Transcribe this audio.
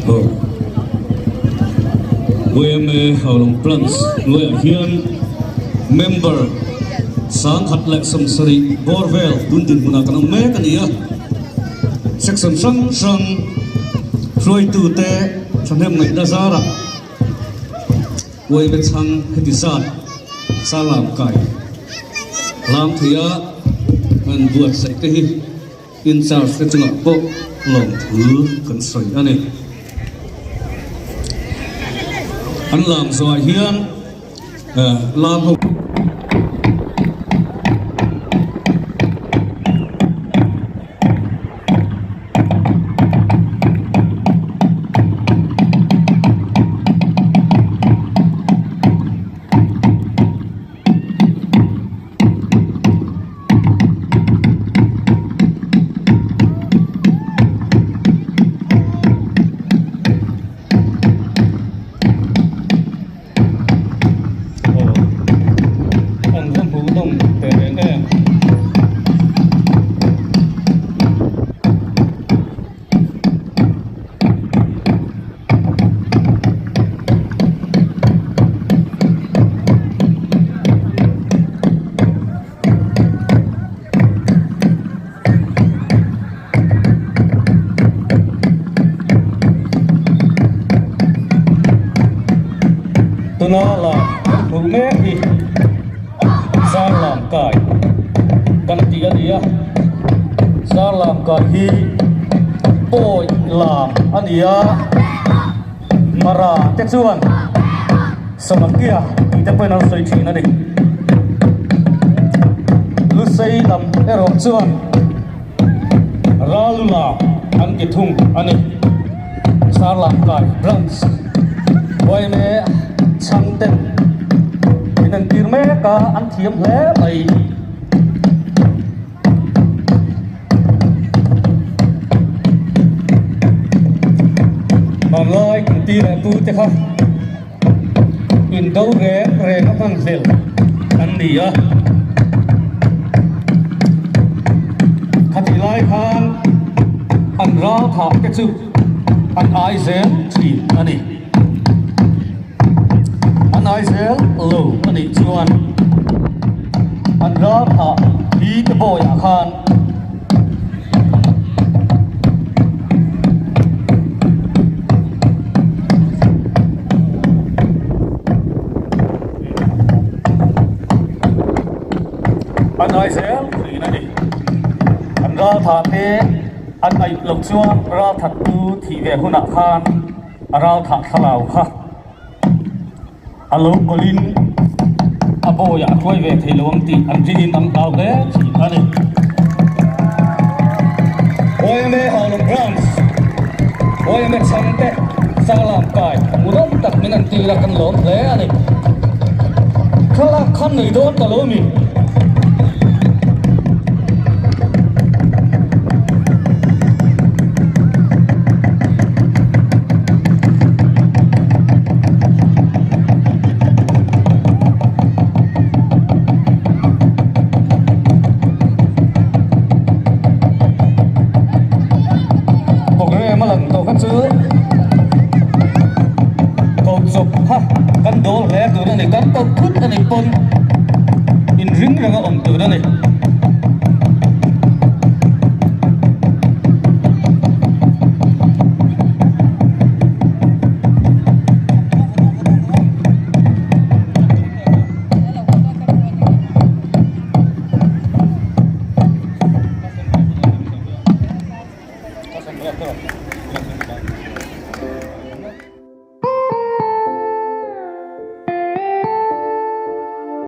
Aw. Yma Haulawng Branch hnuaiah hian member 170 bawr vel tun dinhmunah kan awm mek a ni a. Section hrang hrang hruaitute thahnem ngaihna zarah Yma chhang heti zat salam kai lam thei a an buatsaih te hi In charge te chungah pawh lawmthu kan sawi a ni. An lam zawhah hian lam ho. An va hmuh nawm teh reng em. Tuna la kan hmuh mek hi Zarlam kai kan tih a ni a, Zarlam kai hi pawi lam a ni a, Mara te chuan Samakia tih te pawhin an sawi thin a ni. Lusei lam erawh chuan Ralula an ti thung a ni. Sarlangkai Branch yma chhang ten min en tir mek a, an thiam hle mai. Hmanlai kan pi leh pu te kha indo reng reng a hman hlel an ni a, khatih lai khan an ral thah te chu an ai zel thin a ni. An ai zel lo a nih chuan an ral thah hi te bawiah khan an ai zel thin a ni. An ral thah te an aih loh chuan ral thattu thih ve hunah khan A ral thah thlarau kha a lo kawlhin a bawiah a hruai ve thei lo ang tih an ringin an hlau hle thin a ni. Yma Haulawng Branch, Yma Chhangte Salam kai hmuhnawm tak min an tir a kan lawm hle a ni. Thlalak khan nei dawn ta lo mi.